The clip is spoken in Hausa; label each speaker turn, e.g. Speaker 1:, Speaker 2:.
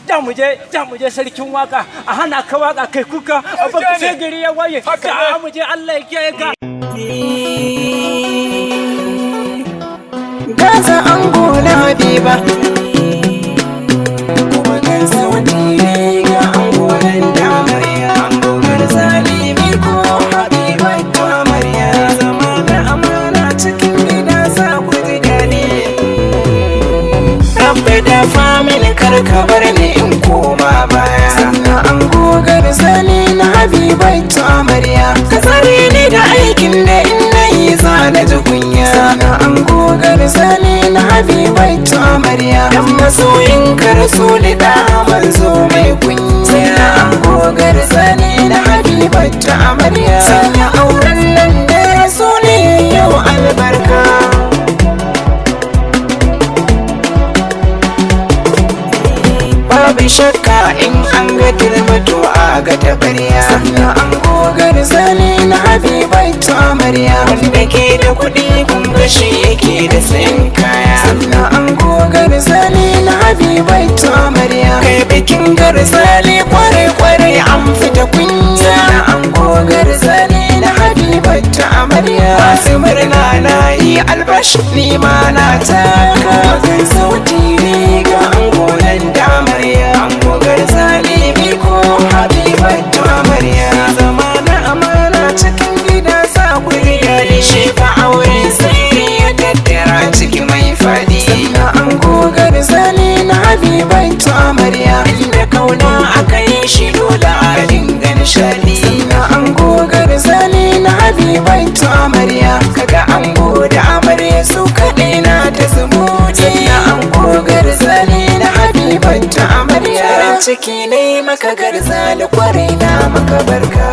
Speaker 1: Da mu je sarkin waka, a hana ka waka, kai kuka a baka sai gari ya waye. Da mu je, Allah ya kiyaye ka.
Speaker 2: Gaza ango na Habiba, kuma gaza wani ga angonan da amarya. Ango Garzali ko Habiba ta amarya, zama da amana cikin gida za ku ji daɗi. Rabbi da famili, kar ka bar ni in koma baya. Sannan ango Garzali na Habiba ta amarya, ka tsare ni da aikin da in na yi za na ji kunya. Sannan ango Garzali na Habiba ta amarya, dan masoyin ka Rasuli da manzo mai kunya. Sannan ango Garzali na Habiba ta amarya, sanya auren nan da Rasuli yau albarka. Babu shakka in an ga turmato a ga tabarya. Sannan an gogar zane na Habibai ta amarya, wanda ke da kuɗi kun ga shi yake da sayan kaya. Sannan an gogar zane na Habibai ta amarya, kai bikin Garzali kwarai kwarai an fita kunya. Sannan an gogar zane na Habibai ta amarya, masu murna na yi albashi, ni ma na taka. Zan sauti ne ga angonan da amarya, ango Garzali ko Habibatu amarya, zama na amana cikin gida za ku ji daɗi. Shi fa aure sai ya tattara ciki mai faɗi. Sannan ango Garzali na Habibatu amarya, inda kauna aka yi shi dole a dinga nishaɗi. Sannan ango Garzali na Habibatu amarya, kaga ango da amarya su kaɗai na ta zumuɗi. Sannan ango Garzali na Habibatu amarya, farin ciki ne maka Garzali, kwarai na maka barka.